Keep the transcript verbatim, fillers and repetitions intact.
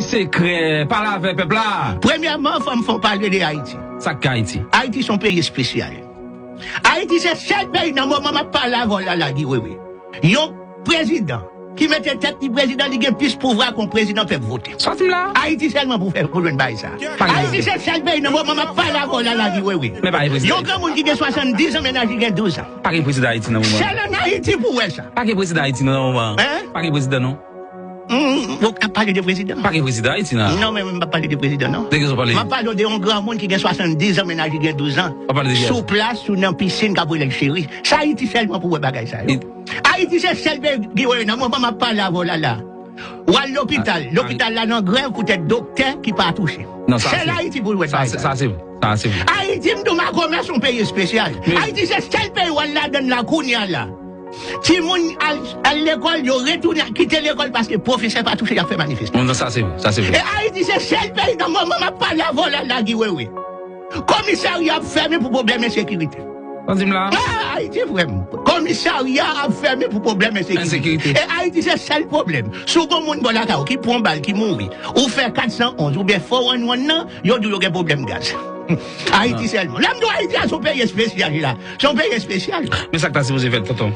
Sekrè, pale avè pèp la. Premyèman, fò m fè w pale de Ayiti. Sa k Ayiti? Ayiti se yon peyi espesyal. Ayiti se sèl peyi nan moman m ap pale avè w la, la, Guy Wewe. Yon prezidan ki mete tèt li prezidan, li gen plis pouvwa ke yon prezidan pèp vote. Sa w di m la? Ayiti sèlman pou fè, pou jwenn bagay sa. Pa gen Ayiti se sèl peyi nan moman m ap pale avè w la, la, Guy Wewe. Men pa gen prezidan. Yon granmoun ki gen swasanndiz an, mennaj li gen douz an. Pa gen prezidan Ayiti nan moman. Sèl ann Ayiti pou wè sa. Pa gen prezidan Ayiti nan moman. Hein? Pa gen prezidan, non. Hmm, ou ap pale de prezidan? Pa gen prezidan Ayiti nan. Non, men m pa pale de prezidan, non. De kiyès w pale? M ap pale de yon granmoun ki gen swasanndiz an, mennaj li gen douz an. W ap pale de kiyès? Sou plas, sou nan pisin, k ap rele l cheri. Sa Ayiti sèlman pou wè bagay sa yo. Ayiti se sèl peyi ki wè nan moman m ap pale avè w la, la. W al lopital, lopital la nan grèv poutèt doktè ki pa touche. Non, sa se Ayiti pou wè bagay sa. Sa se vre. Sa se vre. Ayiti, m di w, makomè se yon peyi espesyal. Ayiti se sèl peyi w al ladann la kounye a la. Timoun al, al lekòl, yo retounen, kite lekòl paske pwofesè pa touche, y ap fè manifestasyon. Non, sa se vre, sa se vre. E Ayiti se sèl peyi nan moman m ap pale avè w la, la, Guy Wewe. Komisarya ap fèmen pou pwoblèm ensekirite. Sa w di m la? Ah, Ayiti, frè m. Komisarya ap fèmen pou pwoblèm ensekirite. Ensekirite. E Ayiti se sèl pwoblèm. Si w gen yon moun bò lakay ou ki pran bal, ki mouri, ou fè kat san onz oubyen four one one nan, yo di w yo gen pwoblèm gaz. Ayiti sèlman. Lè m di w Ayiti a se yon peyi espesyal la. Se yon peyi espesyal. Men sa k ta sipoze fèt, tonton.